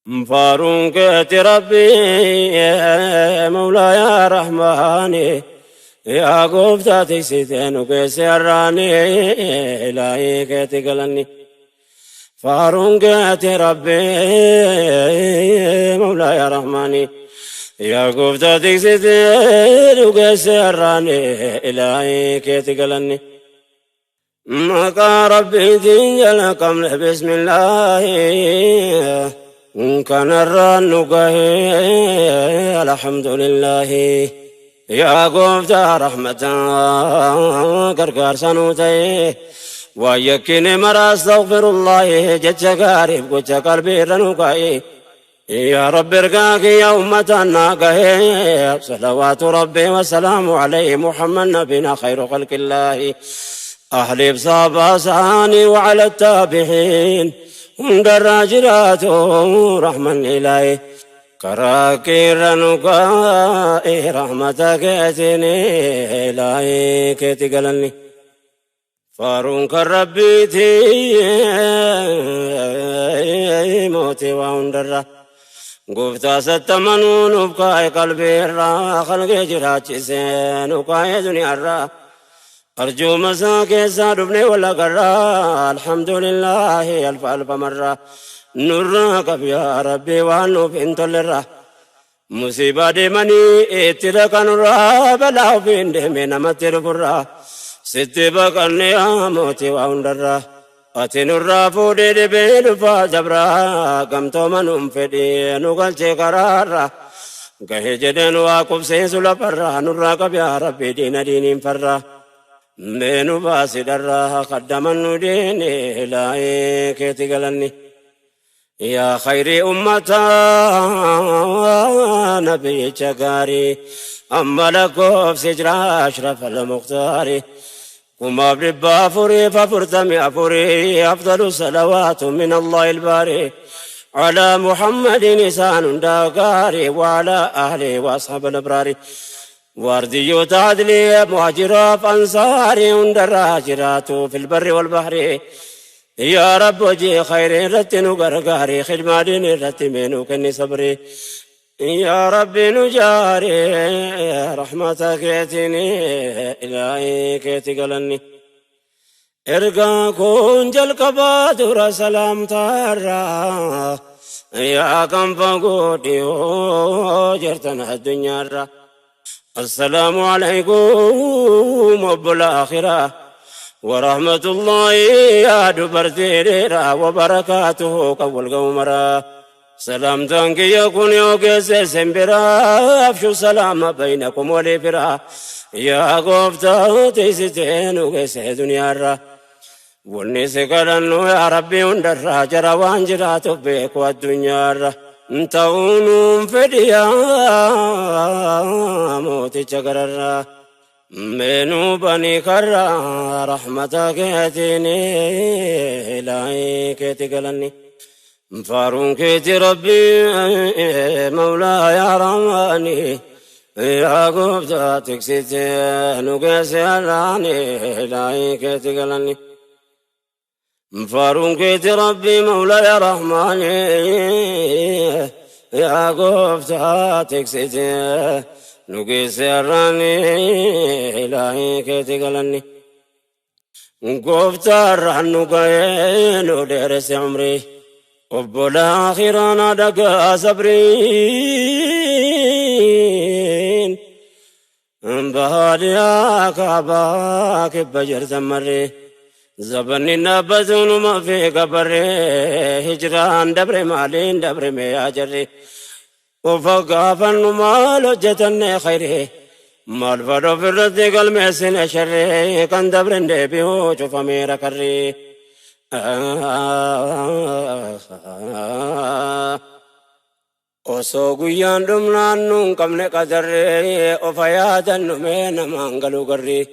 Faaruun keeti Rabbii Mawlaa Rahmaani yaa gooftaa tiksitee nu geesse har'aani ilaahii keeti galanni. Faaruun keeti Rabbii Mawlaa Rahmaani yaa gooftaa tiksitee nu geesse har'aani ilaahii keeti galanni. Maqaa Rabbiitiin jalqabne bismillaahi. Kanarraan nu gahee alhamdulillaahi. Yaa gooftaa rahmataa gargaarsa nuu ta'e waan yakkine mara astaghfirullaahi jecha gaariif gocha qalbii irra nu kaa'e. Yaa Rabbi ergaa kiyya ummataan naa gahee salawaatu Rabbii wasalaamu alayhi Muhammad nabina khayru khalqillaahi. Ahliif saabaa isaanii وعلى التابعين hundarraa jiraatu rahman ilaahi. Karaa keerra nu kaa'e rahmata keetiin ilaahii keeti galanni. Faaruun kan Rabbiiti mootii waa hundarra. Gooftaa sattamanuu nuuf kaa'e qalbiirraa khalqee jiraachisee nu kaa'e duniyaarraa. Arjuuma isaa keessaa dhufne wal agarraa alhamdulillaahi alfa alfa marraa. Nurraa qab yaa Rabbi waan nuuf hin tollerraa. Musiibaa deemanii itti dhaqanurraa balaa ofiin deeme namatti dhufurraa. Sitti baqanne yaa mootii waa hundarraa. Ati nurraa fuudhee dhibee dhufaa dabraa gamtooma nuun fedhii nu galchee karaarraa. Gahee jedheen waa qubsiisu lafarraa nurraa qab yaa Rabbi diina diiniin farraa. Mee nu baasi dharraa qaddaman nu diini ilaahii keeti galanni. Yaa khayrii ummataa nabiyyicha gaarii amma lakkoofsi jira ashraf al-mukhtaari. 4444 afdalu salawaatu min Allahi al-baari. على محمد إنسان داغاري وعلى أهله وأصحاب الأبرار. وارديو عدلي مهاجرة أنصاري هندراجرات في البر والبحر. يا رب وجي خير رتن غرغاري خدمة دين رتمين كني صبري. يا رب نجاري رحمتك يتني إلهي كيتقلني. Ergaa kun jalqabaa dura salaamtaarraa yaa kan fagoo dhiyoo jirtan addunyaarra. Assalaamu alaykum obbola akhiraa ورحمة الله يا دبرتي ديرا وبركاته قول قومرا. سلام تنك يكون يوكس سمبرا أفشو سلام بينكم ولفرا. يا قفتا تيستين وكس دنيا را. Wanni si kadhannu yaa Rabbi hundarraa jara waan jiraatuuf beeku addunyaarra. Ta'uu nuun fedhiyaa mooticha gararraa. Meenuu banii karraa rahmata keetiin ilaahii keeti galanni. Faaruun keeti Rabbi Mawlaa yaa Rahmaani. Yaa gooftaa tiksitee nu geesse har'aani ilaahii keeti galanni. Faaruun keeti Rabbi Mawlaa yaa Rahmaani. Yaa gooftaa tiksitee nu geesse har'aani ilaahii keeti galanni. Gooftaa irraan nu ga'ee nu dheeresse umrii. Obbola akhiraan dhagaa sabriin. Bahaadiyaa kaabaa kibba jirtan marree. Zabanni dhaabbatuunuma fi gabarree. Hijiraan dabre maaliin dabre mee yaa jarri. Ufa gaafannu maal hojjetanne khayrii. Maal fadha ofirratti galmeessine sharree. Kan dabren deebi'uu cufameera karree. Osoo guyyaan dhumnaan nuun qabne qadarree ofa yaadannu mee namaan galuu garree.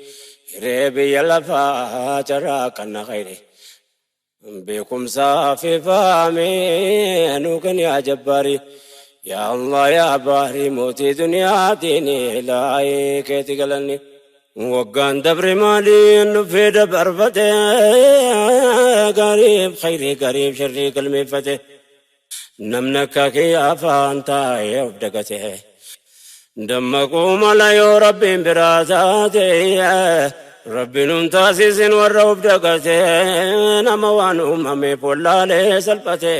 Hiree biyya lafaa carraa kanna khayri. Beekumsaa fi fahamee nuu kenni yaa jabbaari. Yaa Allah yaa baarii mootii duniyaatiin ilaahii keeti galanni. Waggaan dabre maaliin dhufee dabarfate gariif khayrii gariif sharrii galmeeffate. Namni akka kiyya afaan taa'ee of dagate. Dammaquu mala yoo Rabbiin biraa taate. Rabbiin nun taasisin warra of dagate. Nama waan uumameef wallaalee salphate.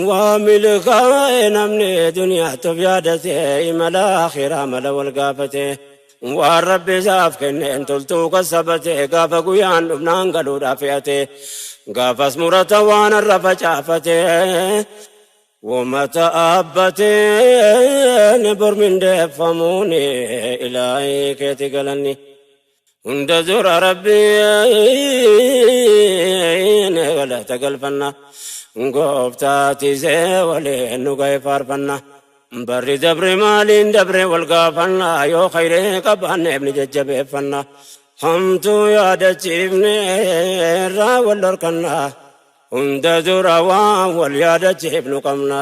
Waa milkaa'e namni duniyaatti of yaadate. Imala akhiraa mala wal gaafate. Waan Rabbi isaaf kenneen toltuu kassabate. Gaafa guyyaan dhufnaan galuudhaaf fe'ate. Gaafas murata waan irra facaafate. Wamata abbateen bormindeeffamuun ilaahii keeti galanni. Hunda dura Rabbiin galata galfanna. Gooftaatiisee waliin nu ga'e faarfanna. Barri dabre maaliin dabre wal gaafanna. Yoo khayree qabaanneef ni jajjabeeffanna. Hamtuu yaadachiifne irraa wal dhorkanna. Hunda dura waan wal yaadachiifnu qabna.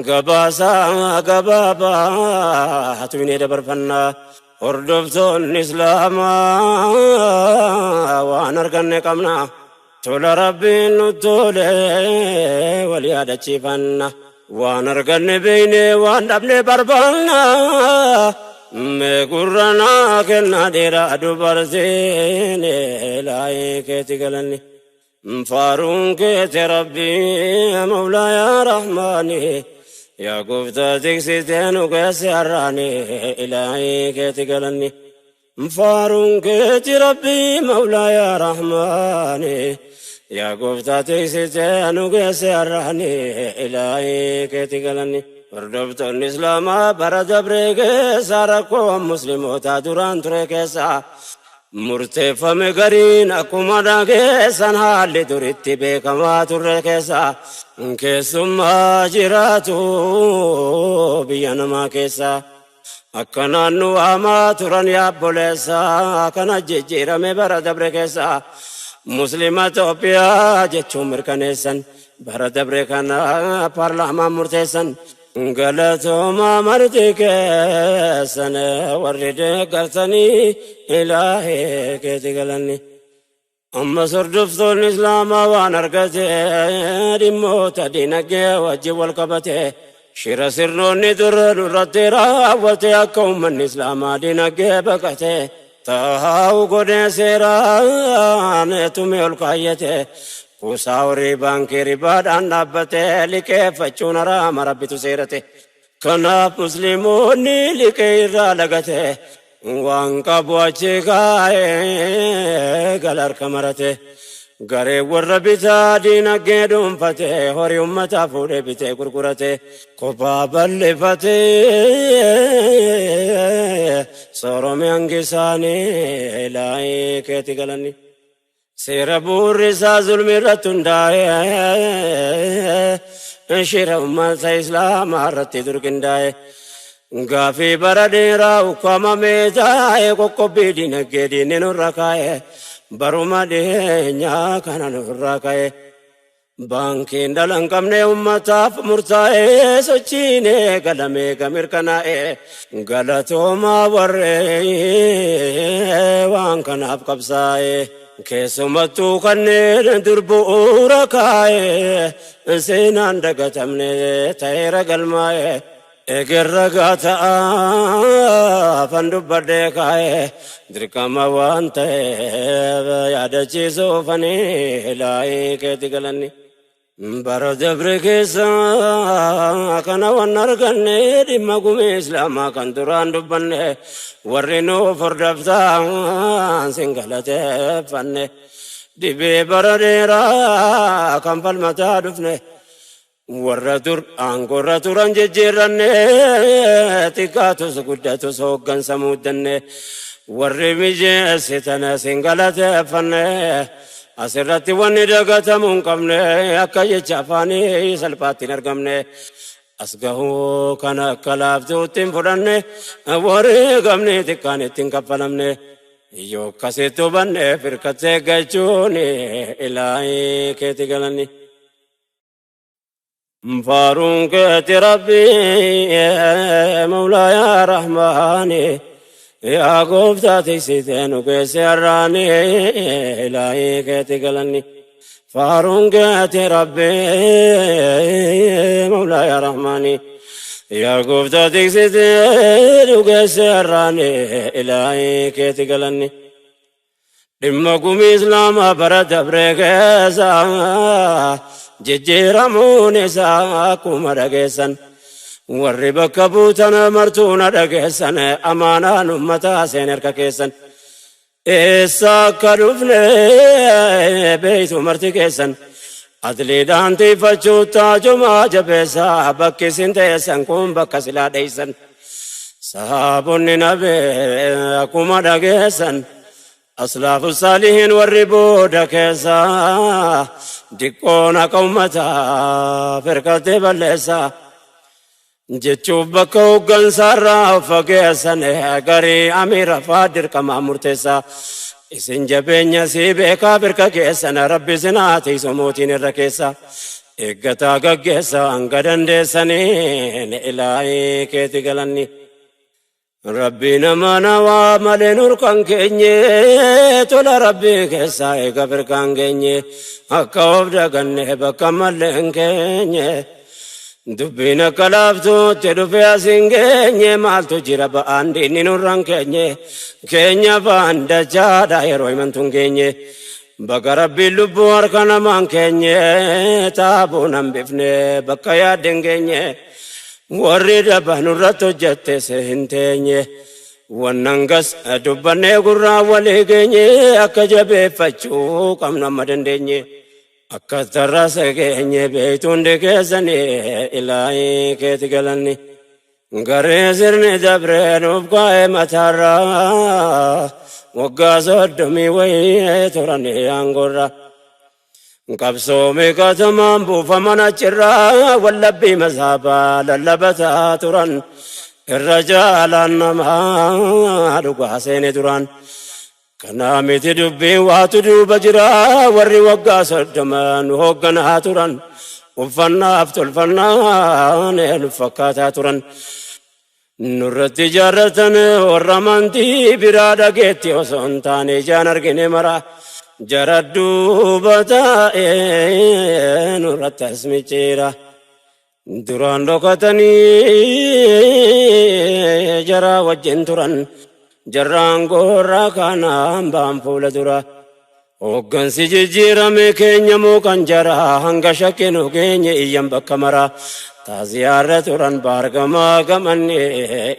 Gabaasaa gabaabaa tuminee dabarfanna. Hordoftoonni Islaamaa waan arganne qabna. Tola Rabbiin nu tole wal yaadachiifanna. Waan arganne beeyne waan dhabne barbaanna. Mee gurra naa kennaa dhiiraa dubartiin ilaahii keeti galanni. Faaruun keeti Rabbii Mawlaa yaa Rahmaani. Yaa gooftaa tiksitee nu keessa har'aani ilaahii keeti galanni. Faaruun keeti Rabbii Mawlaa yaa Rahmaani. Yaa gooftaa tiksitee nu keessa har'aani ilaahii keeti galanni. Hordoftoonni Islaamaa bara dabree keessa rakkoo muslimootaa duraan ture keessa murteeffame gariin akkuma dhageessan haalli duritti beekamaa turre keessa keessummaa jiraatu biyya namaa keessa akka naannoo hamaa turan yaabboleessa kana jijjiirame bara dabre keessa muslima Itoophiyaa jechuun mirkaneessan bara dabre kana paarlaamaan murteessan. Galatooma marti keessan warri deeggartanii ilaahee keeti galanni. Ammas hordoftoonni Islaamaa waan argate dhimmoota dinagdee wajjin wal qabate shira sirnoonni dura nurratti raawwate akka uummanni Islaamaa dinagdee baqate taa'u godhee seeraan tumee ol kaayyate. Kuusaa horii baankii ribaadhaan dhaabbate liqeeffachuun haraama Rabbitu seerate. Kanaaf musliimoonni liqee irraa lagate waan qabu achi kaa'ee gala harka marate. Garee warra bitaa diinagdee dhuunfate horii uummataa fuudhee bitee gurgurate kophaa bal'ifate soorome hangisaanii ilaahii keeti galanni. Seera bu'uurri isaa zulmi irratti hundaa'e shira uummata Islaamaa irratti durqindaa'e. Gaafii bara dheeraa ukkaamamee taa'e qoqqobbii dinagdee diinni nurra kaa'e baruma dhiyeenyaa kana nurra kaa'e. Baankiin dhala hin qabne uummataaf murtaa'e sochiinee galamee gamirkanaa'e galatoomaa warree waan kanaaf qabsaa'e. Keessumattuu kanneen dur bu'uura kaa'e seenaan dagatamne ta'eera galmaa'e. Egerra gaata'aa fan dubbadhee kaa'e dirqama waan ta'eef yaadachiisuufanii ilaahii keeti galanni. Bara dabre keessa kana waan arganne dhimma gumii Islaamaa kan duraan dubbanne warri nuuf hordoftaan sin galateeffanne dhibee bara dheeraa kan falmataa dhufne warra dur aangoorra turan jijjiirranne xiqqaatus guddatus hooggansa muuddanne warri mijeessitan sin galateeffanne. Asirratti wanni dagatamuu hin qabne akka jecha afaanii salphaatti hin argamne. As gahuu kana akka laaftuutti hin fudhanne wareegamni xiqqaan itti hin kaffalamne. Yoo akkasitti hubanne firkattee eeggachuun ilaahii keeti galanni. Faaruun keeti Rabbii Mawlaa yaa Rahmaani. Yaa gooftaa tiksitee nu keessa har'aani ilaahii keeti galanni. Faaruun keeti Rabbi Mawlaaya Rahmaani. Yaa gooftaa tiksitee dhugeesse har'aani ilaahii keeti galanni. Dhimma gumii Islaamaa bara dabree keessa jijjiiramuun isaa akkuma dhageessan. Warri bakka buutan martuu na dhageessan, amaanaan ummataa seen harka keessan. Eessa akka dhufne beeytu marti keessan. Adliidhaan tiifachuu taajumaa jabeessaa, bakki isin teessan kun bakka silaa dheeysan. Sahaabonni nabee akkuma dhageessan. Aslaafu saalihiin warri booda keessa diqqoon akka ummataa firqattee balleessa. Jechuuf bakka hooggansaarraa of fageessan, garii amiira faa dirqamaa murteessa. Isin jabeenya sii beekaa birka keessan, Rabbi sinaa tiisu mootiin irra keessa. Eeggataa gaggeessa hanga dandeessaniin ilaahii keeti galanni. Rabbi nama nawaa malee nurkan keenye, tola Rabbii keessaa eega firkaan keenye, akka of daganne bakka mallee hin keenye. Dubbiin akka laaftuutti dhufe as hin geenye, maaltu jira ba'aan diinni nurran keenye, keenya ba'aan dachaadha yeroo himantu hin geenye. Bakka Rabbiin lubbuu harka namaan keenye, taabuu nan bifne bakka yaadde hin geenye. Warri daba nurratti hojjettes hin teenye. Wannan gas dubbannee gurraa walii geenye, akka jabeeffachuu qabnu amma dandeenye. Akka tarraasa geenye beektu hundi keessanii ilaahii keeti galanni. Garee sirni dabree nuuf kaa'e mataarraa, waggaa 30 wayii turanii aangoorra. Qabsoo meeqatamaan buufaman achirraa, wallabbii mazaabaa lallabataa turan. Irra jaalaan namaa dhugaa seene duraan. Kanaa miti dubbiin, waatu duuba jira. Warri waggaa 30 nu hoogganaa turan, uffannaaf tolfannaan nu fakkaataa turan. Nurratti ijaarratan warra amantii biraa, dhageetti osoo hin taane ijaan argine mara. Jara duuba taa'ee nurratti as micciira. Duraan dhokatanii jara wajjin turan. Jarraan goorraa kanaan ba'an fuula dura. Hooggansi jijjiirame keenya moo kan jara, hanga shakkinu keenye iyyan bakka mara. Taaziyaarra turan baargamaa gamanni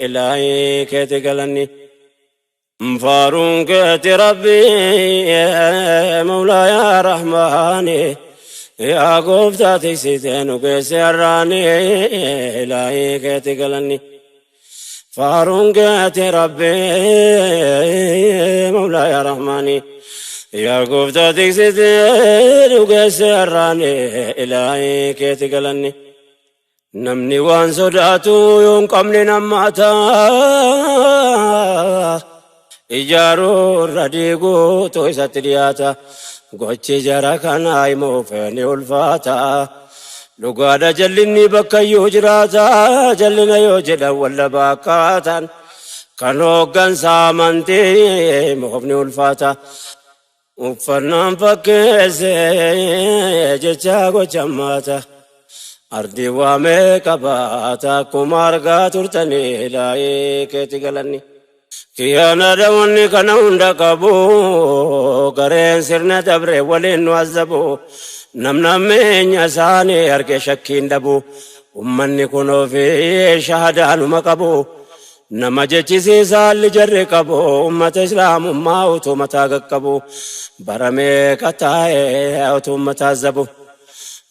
ilaahii keeti galanni. Faaruun keeti Rabbi Mawlaayaa Rahmaani. Yaa gooftaa tiksitee nu geesse har'aani ilaahii keeti galanni. Faaruun keeti Rabbi Mawlaayaa Rahmaani. Yaa gooftaa tiksitee nu geesse har'aani ilaahii keeti galanni. Namni waan sodaatu yoo hin qabne nammaata. Ijaaruu irra diiguutu isatti dhiyaata. Gochi jara kanaa himuuf ni ulfaata. Dhugaadha, jallinni bakkayyuu jiraata. Jallina yoo jedhan wallabaa akkaataan. Kan hooggansa amantii himuuf ni ulfaata. Uffannaan fakkeessee jecha gocha maata. Ardii waamee qabaata akkuma argaa turtanii ilaahii keeti galanni. Kiyyaanaadha wanni kana hunda qabu, gareen sirna dabre waliin nu azabu. Namna isaanii arge shakkiin dhabu. Ummanni kun ofii shahadaanuma qabu. Nama jechisiisaa jarri qabu, ummata Islaamummaa utuu mataa qaqqabu. Bara meeqa taa'ee utuu mataa zabu.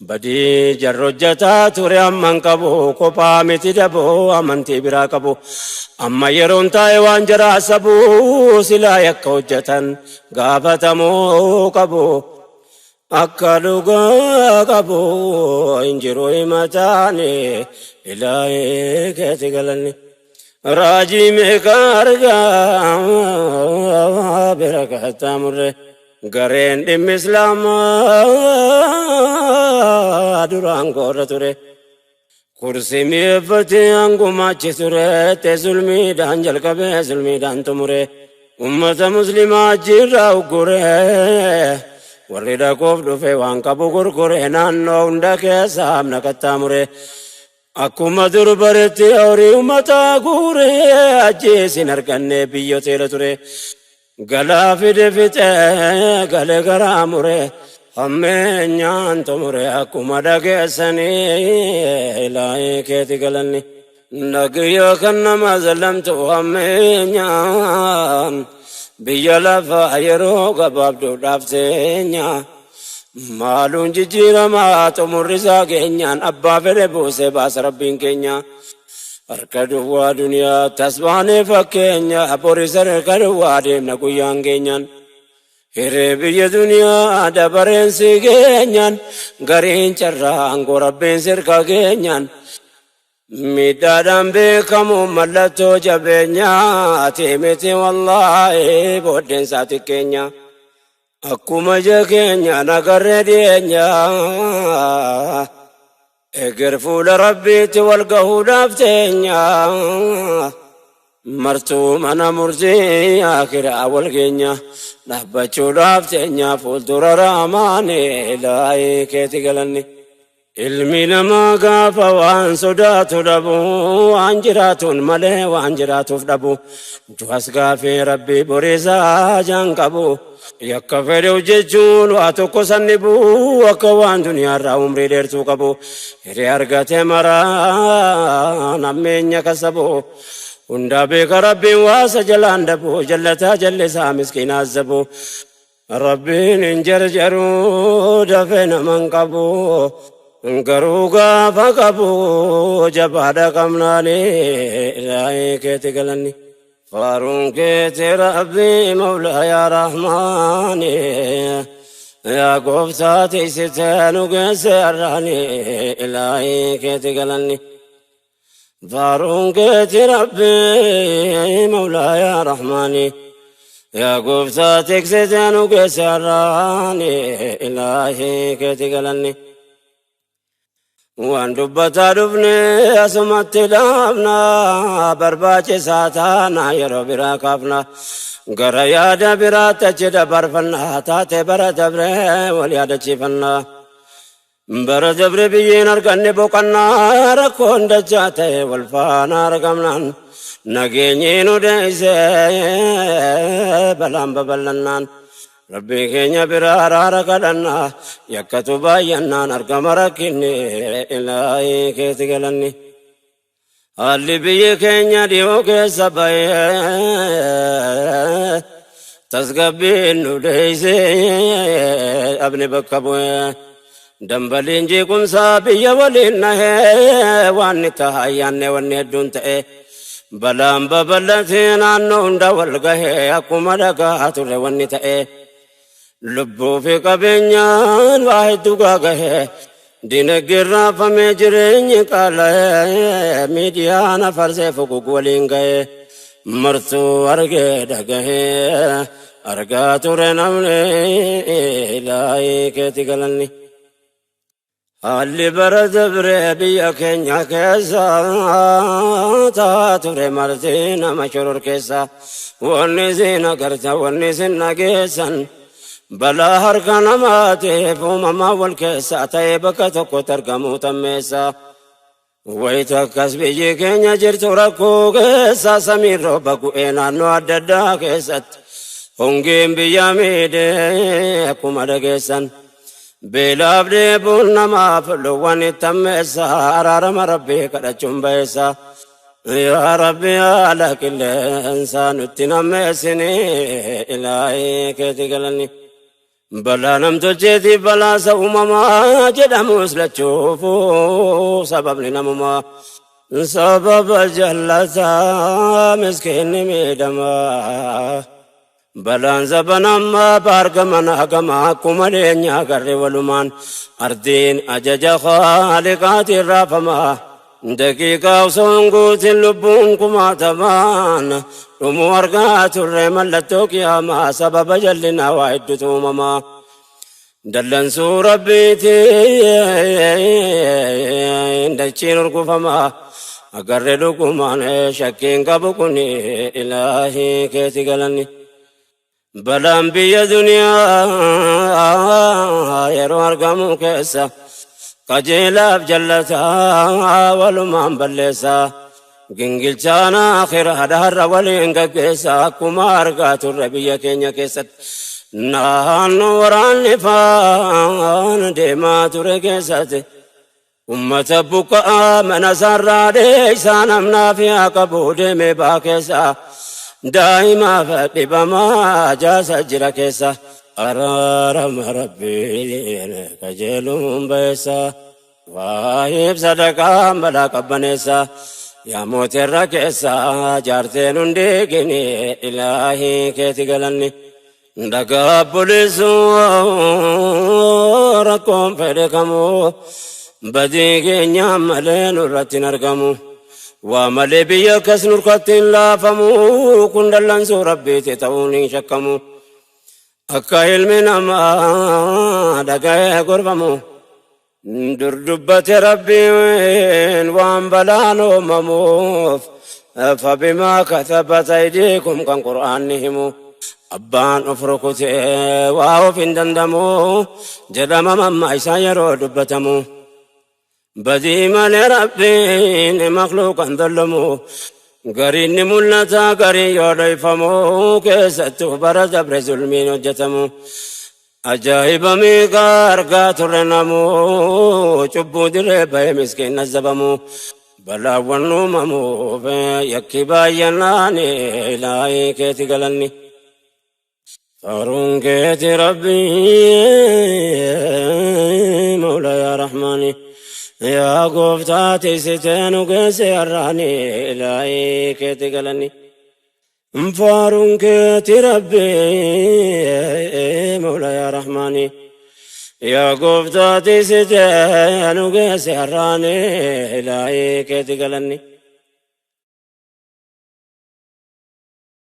Badii jarri hojjetaa ture amman qabu, kophaa miti dabu amantii biraa qabu. Amma yeroon taa'e waan jaraa sabu, silaa yakka hojjetan gaafatamuu qabu. Akka dhugaa qabu hin jiru himataani ilaahii keeti galanni. Raajii meeqa argaa bira qaxxaamurre, gareen dhimmi Islaamaa duraan goorra ture. Kursii mi'eeffatee hangumaachi ture, te zulmiidhaan jalqabee zulmiidhaan xumure. Ummata Muslimaa ajjiirraa uggure. Warri dhaquuf dhufe waan qabu gurgure naannoo hunda keessa amna qaxxaamure. Akkuma dur baretti horii uummataa guure ajjeesin arganne biyyoteera ture. Galaa fide fixee galee garaa mure hammeenyaan xumure akkuma dhageessanii ilaahii keeti galanni. Nagiyoo kan nama zalamtu hammeenyaan biyya lafaa yeroo gabaabduudhaaf teenya. Maaluun jijjiiramaa xumurri isaa keenyaan abbaa fedhe buusee baasa rabbiin keenya. Harka duwwaa duniyaa tasbaanee fakkeenya boris harka duwwaa deemna guyyaan keenyaan. Hiree biyya duniyaa dabareen si keenyaan gariin carraa aangoo rabbiin sirka keenyaan. Miidhaadhaan beekamu mallattoo jabeenyaati miti wallaahi booddeen isaa xiqqeenya. Akkuma ija keenya nagarree dhiyeenya. Eger fuula rabbiitti wal gahuudhaaf teenya. Martuu mana murtii akiraa wal keenya. Dhaabbachuudhaaf teenya fuuldura raamaani ilaahii keeti galanni. Ilmi namaa gaafa waan sodaatu dhabu waan jiraatuun malee waan jiraatuuf dhabu. Du'as gaafii rabbii boriisaa jaan qabu. Yakka fedhe hojjechuun waa tokko sanni buu akka waan duniyaarraa umrii dheertuu qabu. Hiree argate maraa nammeenya kasabu. Hundaa beeka rabbiin waasa jalaan dabu jallataa jallisaa miskiinaa zabu. Rabbiin hin jarjaruu dafee naman qabu. Garuu gaafa qabu jabaadha qabnaani ilaahii keeti galanni. Faaruun keeti rabbii mawlaa yaa rahmaani. Yaa gooftaa tiksitee nu geesse har'aani ilaahii keeti galanni. Faaruun keeti rabbii mawlaa yaa rahmaani. Yaa gooftaa tiksitee nu geesse har'aani ilaahii keeti galanni. Waan dubbataa dhufne asumatti dhaabna barbaachisaa taana yeroo biraa kaafna gara yaada biraatti achi dabarfanna taate bara dabre wal yaadachiifanna. Bara dabre biyyeen arganne boqannaa rakkoon dachaa ta'e wal faana argamnaan nageenyi nu deessee balaan babal'annaan. Rabbii keenya biraa araara kadhannaa yakkatu baay'annaan argama rakkinni ilaahii keeti galanni. Haalli biyyi keenya dhiyoo keessa ba'ee tasgabbiin nu deessee abni bakka bu'ee. Dambaliin jeequmsaa biyya waliin nahee waan ni ta'a ayyaanne wanni hedduun ta'e. Balaan babal'atee naannoo hunda wal gahee akkuma dhagaa turre wanni ta'e. Lubbuu fi qabeenyaan waa hedduu gaagahee dinagdeen raafamee jireenyi qaala'ee miidiyaan afarsee fuguug waliin gahee martuu argee dhagahee argaa ture namni ilaahii keeti galanni. Haalli bara dabree biyya keenya keessa taa ture marti nama shoror keessa wanni isin agarta wanni isin dhageessan balaa harka namaatiif uumamaa wal keessa ta'ee bakka tokkotti argamuu tammeessa. Wayita akkas biyyi keenya jirtu rakkoo keessa samiin rooba gu'ee naannoo adda addaa keessatti hongeen biyya miidhee akkuma dhageessan. Beelaaf dheebuun namaaf loowwan itti ammeessa araarama rabbii kadhachuun ba'eessa. Yaa Rabbi haala qilleensaa nutti nammeessini ilaahii keeti galanni. Balaa namtolcheetiif balaasa uumamaa jedhamus lachuufuu sababni namumaa. Sababa jallataa miskiinni miidhamaa. Balaan zaban ammaa baargaman hagama akkuma leenyaa garri walumaan ardiin ajaja khaaliqaatiin raafamaa. Daqiiqaa osoo hin guutin lubbuun kumaatamaan dhumuu argaa turre mallattoo qiyaamaa sababa jallinaa waa hedduutu uumamaa. Dallansuu rabbiitiin dachiin urgufamaa agarre dhugumaan shakkiin qabu kun ilaahii keeti galanni. Balaan biyya duniyaa yeroo argamu keessa qajeelaaf jallataa walumaan balleessa. Gingilchaan akhiraadha har'a waliin gaggeessa akkuma argaa turre biyya keenya keessatti. Naannoo waraanni faan deemaa ture keessatti ummata buqqa'aa mana isaarraa dheeysaa namnaaf yaa qabu deemee baa keessa daa'imaaf dhibamaa jaasa jira keessa araarama Rabbiin qajeeluun ba'eessa waa'eef sadaqaan balaa qabbaneessa yaa mootirra keessa jaarteen hundi gini ilaahii keeti galanni. Dhagaa bulisuu rakkoon fedhe kamuu badii keenyaa malee nurratti hin argamu. Waa malee biyya akkas nurkatti hin laafamu kun dallansuu Rabbiiti ta'uun hin shakkamu. Akka ilmi namaa dhaga'ee gorfamu. Dur dubbate Rabbiin waan balaan uumamuuf fabimaa katabat aydiikum kan Qur'aanni himu. Abbaan of rukutee waa of hin dandamu jedhama mamma isaa yeroo dubbatamu. Badii malee Rabbiin makluuqan dollamu gariin ni mul'ata gariin yoo dhoyfamu keessattuu bara dabre zulmiin hojjetamu. Ajaa'iba meeqa argaa turre namuu cubbuu dirree bahee miskiin azabamu. Balaawwan uumamuuf yakki baay'annaan ilaahii keeti galanni. Faaruun keeti Rabbii Mawla yaa Rahmaani. Yaa gooftaa tiksitee nu geesse har'aani ilaahii keeti galanni. Faaruun keeti Rabbii Mawla yaa Rahmaani. Yaa gooftaa tiksitee nu geesse har'aani ilaahii keeti galanni.